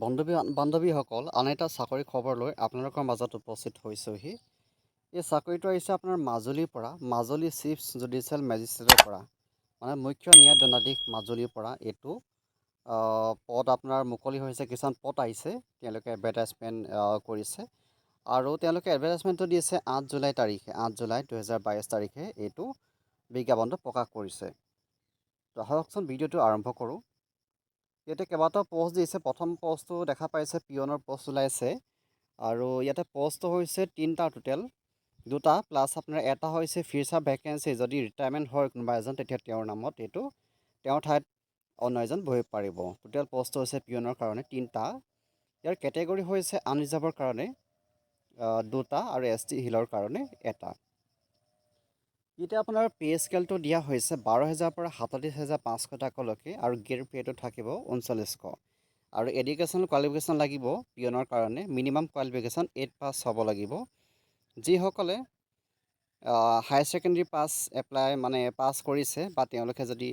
বন্ধু বান্ধৱীসকল, আন এটা চাকৰি খবৰ লৈ আপোনালোকৰ মাজত উপস্থিত হৈছোঁহি। এই চাকৰিটো আহিছে আপোনাৰ মাজুলীৰ পৰা, মাজুলী চিফ জুডিচিয়েল মেজিষ্ট্ৰেটৰ পৰা, মানে মুখ্য ন্যায় দণ্ডাধীশ মাজুলীৰ পৰা এইটো পদ আপোনাৰ মুকলি হৈছে। কিছুমান পদ আহিছে, তেওঁলোকে এডভাৰটাইজমেণ্ট কৰিছে আৰু তেওঁলোকে এডভাৰটাইজমেণ্টটো দিছে 8 জুলাই তাৰিখে। 8 জুলাই 2022 তাৰিখে এইটো বিজ্ঞাপনটো প্ৰকাশ কৰিছে। তো আহকচোন, ভিডিঅ'টো আৰম্ভ কৰোঁ। ইয়াতে কেইবাটাও পষ্ট দিছে। প্ৰথম পষ্টটো দেখা পাইছে, পিয়নৰ পষ্ট ওলাইছে আৰু ইয়াতে পষ্টটো হৈছে তিনিটা টোটেল, দুটা প্লাছ আপোনাৰ এটা হৈছে ফিউচাৰ ভেকেঞ্চি। যদি ৰিটায়াৰমেণ্ট হয় কোনোবা এজন, তেতিয়া তেওঁৰ নামত এইটো তেওঁৰ ঠাইত অন্য এজন বহিব পাৰিব। টোটেল পষ্টটো হৈছে পিয়নৰ কাৰণে তিনিটা। ইয়াৰ কেটেগৰী হৈছে আনৰিজাৰ্ভৰ কাৰণে দুটা আৰু এছ টি হিলৰ কাৰণে এটা। এতিয়া আপোনাৰ পে' স্কেলটো দিয়া হৈছে 12 হেজাৰৰ পৰা 37,500 টকালৈকে আৰু গ্ৰেড পে'টো থাকিব 3900। আৰু এডুকেশ্যনেল কোৱালিফিকেশ্যন লাগিব পিয়নৰ কাৰণে মিনিমাম কোৱালিফিকেশ্যন 8 পাছ হ'ব লাগিব। যিসকলে হায়াৰ ছেকেণ্ডেৰী পাছ এপ্লাই মানে পাছ কৰিছে বা তেওঁলোকে যদি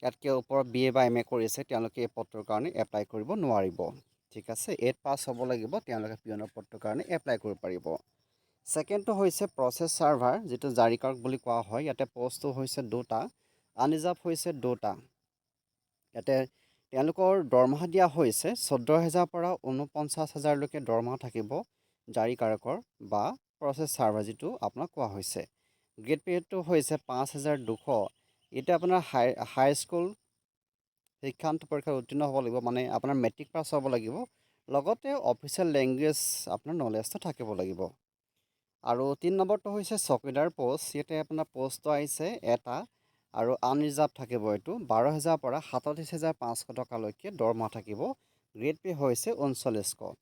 ইয়াতকৈ ওপৰত বি এ বা এম এ কৰিছে, তেওঁলোকে এই পদটোৰ কাৰণে এপ্লাই কৰিব নোৱাৰিব, ঠিক আছে? 8 পাছ হ'ব লাগিব, তেওঁলোকে পিয়নৰ পদটোৰ কাৰণে এপ্লাই কৰিব পাৰিব। ছেকেণ্ডটো হৈছে প্ৰচেছ ছাৰ্ভাৰ, যিটো জাৰিকাৰক বুলি কোৱা হয়। ইয়াতে পষ্টটো হৈছে দুটা, আনৰিজাৰ্ভ হৈছে দুটা। ইয়াতে তেওঁলোকৰ দৰমহা দিয়া হৈছে 14 হেজাৰৰ পৰা 49 হাজাৰলৈকে দৰমহা থাকিব জাৰিকাৰকৰ বা প্ৰচেছ ছাৰ্ভাৰ যিটো আপোনাক কোৱা হৈছে। গ্ৰেড পে'টো হৈছে 5200। এতিয়া আপোনাৰ হাই স্কুল শিক্ষান্ত পৰীক্ষাত উত্তীৰ্ণ হ'ব লাগিব, মানে আপোনাৰ মেট্ৰিক পাছ হ'ব লাগিব, লগতে অফিচিয়েল লেংগুৱেজ আপোনাৰ নলেজটো থাকিব লাগিব। আৰু তিনি নম্বৰটো হৈছে চকীদাৰ পষ্ট। ইয়াতে আপোনাৰ পষ্টটো আহিছে এটা আৰু আনৰিজাৰ্ভ থাকিব এইটো। 12 হেজাৰৰ পৰা 37,500 টকালৈকে দৰমহা থাকিব। গ্ৰেড পে' হৈছে 3900।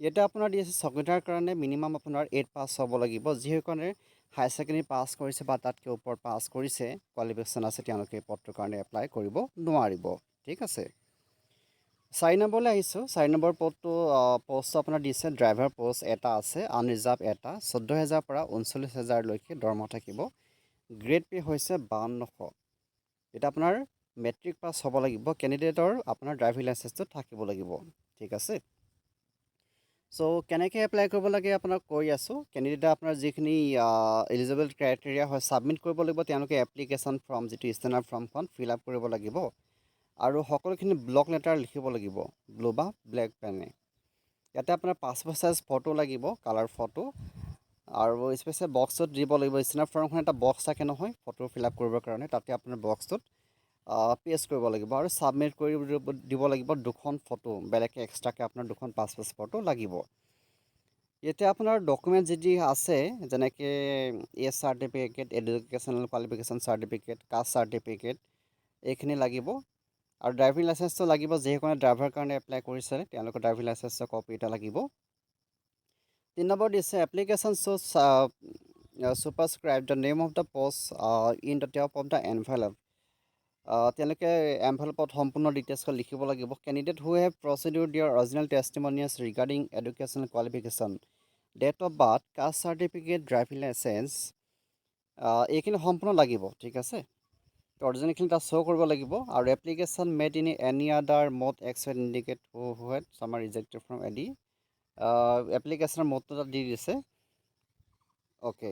ইয়াতে আপোনাৰ দি আছে চকীদাৰ কাৰণে মিনিমাম আপোনাৰ 8 পাছ হ'ব লাগিব। যিসকলে হায়াৰ ছেকেণ্ডেৰী পাছ কৰিছে বা তাতকৈ ওপৰত পাছ কৰিছে, কোৱালিফিকেশ্যন আছে, তেওঁলোকে এই পদটোৰ কাৰণে এপ্লাই কৰিব নোৱাৰিব, ঠিক আছে? চাৰি নম্বৰলৈ আহিছোঁ। চাৰি নম্বৰ পদটো, পষ্টটো আপোনাৰ দিছে ড্ৰাইভাৰ পষ্ট এটা আছে, আনৰিজাৰ্ভ এটা। 14 হেজাৰৰ পৰা 39 হেজাৰলৈকে দৰমহা থাকিব। গ্ৰেড পে' হৈছে 5200। এতিয়া আপোনাৰ মেট্ৰিক পাছ হ'ব লাগিব কেণ্ডিডেটৰ, আপোনাৰ ড্ৰাইভিং লাইচেঞ্চটো থাকিব লাগিব, ঠিক আছে? চ' কেনেকৈ এপ্লাই কৰিব লাগে আপোনাক কৈ আছোঁ। কেণ্ডিডেটে আপোনাৰ যিখিনি এলিজিবল ক্ৰাইটেৰিয়া হয়, ছাবমিট কৰিব লাগিব। তেওঁলোকে এপ্লিকেশ্যন ফৰ্ম, যিটো ষ্টেণ্ডাৰ্ড ফৰ্মখন ফিল আপ কৰিব লাগিব আৰু সকলোখিনি ব্লক লেটাৰ লিখিব লাগিব ব্লু বা ব্লেক পেনে। ইয়াতে আপোনাৰ পাছপৰ্ট চাইজ ফটো লাগিব, কালাৰ ফটো, আৰু স্পেচিয়েল বক্সত দিব লাগিব। ষ্টেণ্ডাৰ্ড ফৰ্মখন এটা বক্স থাকে নহয় ফটো ফিল আপ কৰিবৰ কাৰণে, তাতে আপোনাৰ বক্সটোত পেষ্ট কৰিব লাগিব আৰু ছাবমিট কৰি দিব লাগিব। দুখন ফটো বেলেগকৈ এক্সট্ৰাকৈ আপোনাৰ দুখন পাছপৰ্ট ফটো লাগিব। এতিয়া আপোনাৰ ডকুমেণ্ট যি যি আছে, যেনেকৈ age certificate, educational qualification certificate, caste certificate, এইখিনি লাগিব আৰু ড্ৰাইভিং লাইচেঞ্চটো লাগিব। যিসকলে ড্ৰাইভাৰ কাৰণে এপ্লাই কৰিছে, তেওঁলোকৰ ড্ৰাইভিং লাইচেঞ্চৰ কপি এটা লাগিব। তিনি নম্বৰ দিছে, application should superscribe the name of the post in the top of the envelope। তেওঁলোকে এনভেলপত সম্পূৰ্ণ ডিটেইলছখন লিখিব লাগিব। Candidate who have produced their original testimonials regarding educational qualification, date of birth, caste certificate, driving licence, এইখিনি সম্পূৰ্ণ লাগিব, ঠিক আছে? তো অৰিজিনেলখিনি তাত শ্ব' কৰিব লাগিব। আৰু application made in any other mode except indicate who had some are rejected from any এপ্লিকেশ্যনৰ মোডটো তাত দি দিছে। অ'কে,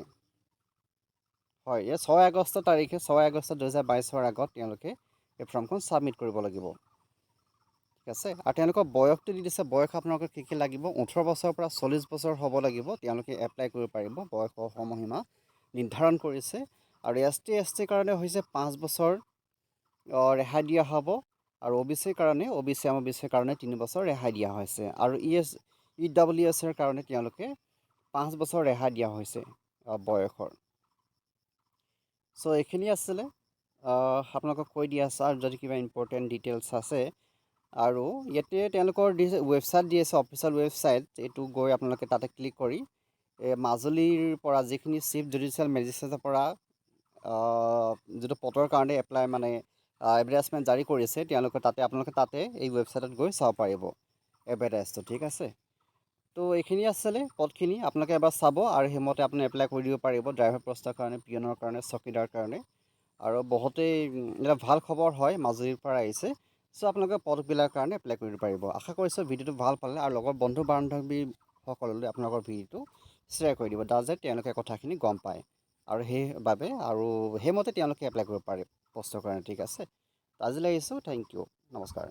হয়, এই 6 আগষ্ট তাৰিখে, 6 আগষ্ট 2022ৰ আগত তেওঁলোকে এই ফৰ্মখন ছাবমিট কৰিব লাগিব, ঠিক আছে? আৰু তেওঁলোকৰ বয়সটো দি দিছে। বয়স আপোনালোকৰ কি কি লাগিব? 18 বছৰৰ পৰা 40 বছৰ হ'ব লাগিব, তেওঁলোকে এপ্লাই কৰিব পাৰিব। বয়সৰ সময়সীমা নিৰ্ধাৰণ কৰিছে। আৰু এছ টি, এছ টিৰ কাৰণে হৈছে 5 বছৰ ৰেহাই দিয়া হ'ব আৰু অ' বি চিৰ কাৰণে, অ' বি চি, এম অ' বি চিৰ কাৰণে 3 বছৰ ৰেহাই দিয়া হৈছে আৰু ই এছ ই ডাব্লিউ এছৰ কাৰণে তেওঁলোকে 5 বছৰ ৰেহাই দিয়া হৈছে বয়সৰ। চ' এইখিনি আছিলে, আপোনালোকক কৈ দিয়া আছে। আৰু যদি কিবা ইম্পৰ্টেণ্ট ডিটেইলছ আছে, আৰু ইয়াতে তেওঁলোকৰ দিছে, ৱেবছাইট দি আছে, অফিচিয়েল ৱেবছাইট। এইটো গৈ আপোনালোকে তাতে ক্লিক কৰি এই মাজুলীৰ পৰা যিখিনি চিফ জুডিচিয়েল মেজিষ্ট্ৰেটৰ পৰা যিটো পদৰ কাৰণে এপ্লাই মানে এডভাৰটাইজমেণ্ট জাৰি কৰিছে, তেওঁলোকে তাতে আপোনালোকে তাতে এই ৱেবছাইটত গৈ চাব পাৰিব এডভাৰটাইজটো, ঠিক আছে? তো এইখিনি আছিলে পদখিনি, আপোনালোকে এবাৰ চাব আৰু সেইমতে আপুনি এপ্লাই কৰি দিব পাৰিব ড্ৰাইভাৰ পষ্টৰ কাৰণে, পিয়নৰ কাৰণে, চকীদাৰ কাৰণে। আৰু বহুতেই এটা ভাল খবৰ হয়, মাজুলীৰ পৰা আহিছে। চ' আপোনালোকে পদবিলাকৰ কাৰণে এপ্লাই কৰিব পাৰিব। আশা কৰিছোঁ ভিডিঅ'টো ভাল পালে আৰু লগৰ বন্ধু বান্ধৱীসকললৈ আপোনালোকৰ ভিডিঅ'টো শ্বেয়াৰ কৰি দিব, যাতে তেওঁলোকে কথাখিনি গম পায় আৰু সেইবাবে আৰু সেইমতে তেওঁলোকে এপ্লাই কৰিব পাৰে পষ্টৰ কাৰণে। ঠিক আছে, আজিলৈ আহিছোঁ। Thank U, নমস্কাৰ।